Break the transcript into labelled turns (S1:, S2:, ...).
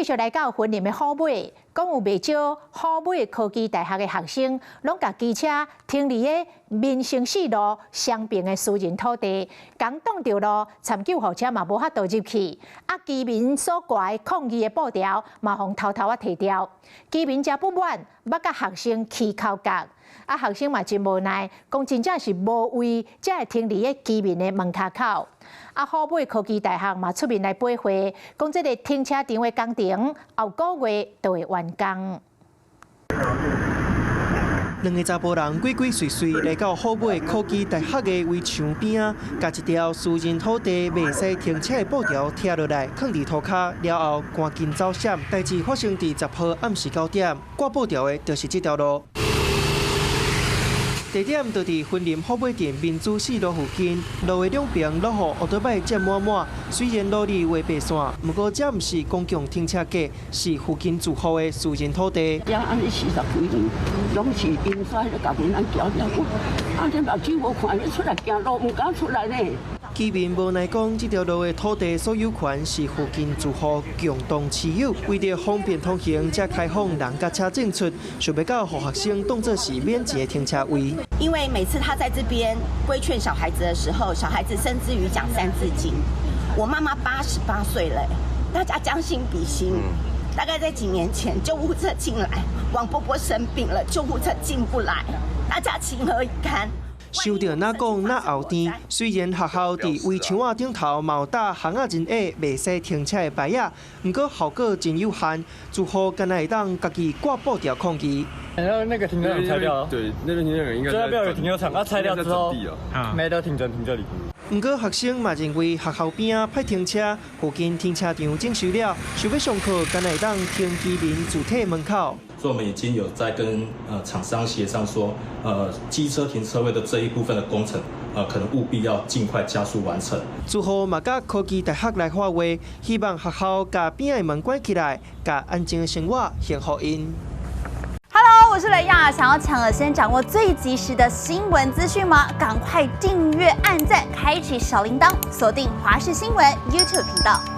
S1: 續來到雲林的虎尾，講有袂少虎尾科技大學的學生，攏共機車停佇个民生四路雙平的私人土地，共擋著路，參救護車嘛無法度入去。啊，居民所掛的抗議的布條嘛，予偷偷仔提掉。居民誠不滿，欲佮學生起口角。啊，學生嘛真無奈，講真正是無位，才會停佇个居民的門跤口。啊，虎尾科技大學嘛出面來回話，講這个停車場的工程後個月就會完工。
S2: 兩个查埔人鬼鬼祟祟來到虎尾科技大學的圍牆邊仔，共一條私人土地袂使停車的布條拆落來，囥佇塗跤，了後趕緊走閃。代誌發生佇10號暗時9點，掛布條的就是這條路。地點就佇雲林虎尾鎮民主四路附近，路的兩邊攏予烏多擺佔滿滿。雖然路裡畫白線，毋過這毋是公共停車格，是附近住戶的私人土地。
S3: 遮按呢40幾年，攏是𪜶煞咧共阮咱交了，啊，你目睭無看，欲出來行路毋敢出來呢。
S2: 居民無奈講，這條路的土地所有權是附近住戶共同持有，為著方便通行，才開放人佮車進出，想袂到予學生當作是免錢的停車位。
S4: 因為每次他在這邊規勸小孩子的時候，小孩子甚至於講三字經。我媽媽88歲了，大家將心比心。大概在幾年前，救護車進來，王伯伯生病了，救護車進不來，大家情何以堪？
S2: 想著哪講哪後甜，雖然學校佇圍牆仔頂頭嘛有搭巷仔真矮、袂使停車的牌仔，毋過效果真有限，住戶敢若會當家己掛布條抗議。
S5: 然後那個停車場拆掉，
S6: 對，那邊停車場應該
S5: 就那邊有停車場，啊拆掉之後，沒得停，只停這裡。
S2: 毋過學生嘛認為學校邊仔歹停車，附近停車場整修了，想欲上課，敢若會當停居民住宅門口。
S7: 所以我們已經有在跟廠商協商說，機車停車位的這一部分的工程，可能務必要盡快加速完成。
S2: 住戶嘛佮科技大學來發話，希望學校共邊仔的門關起來，共安靜的生活還予𪜶。
S8: Hello，我是雷亞，想要搶先掌握最及時的新聞資訊嗎？趕快訂閱、按讚、開啟小鈴鐺，鎖定華視新聞 YouTube 頻道。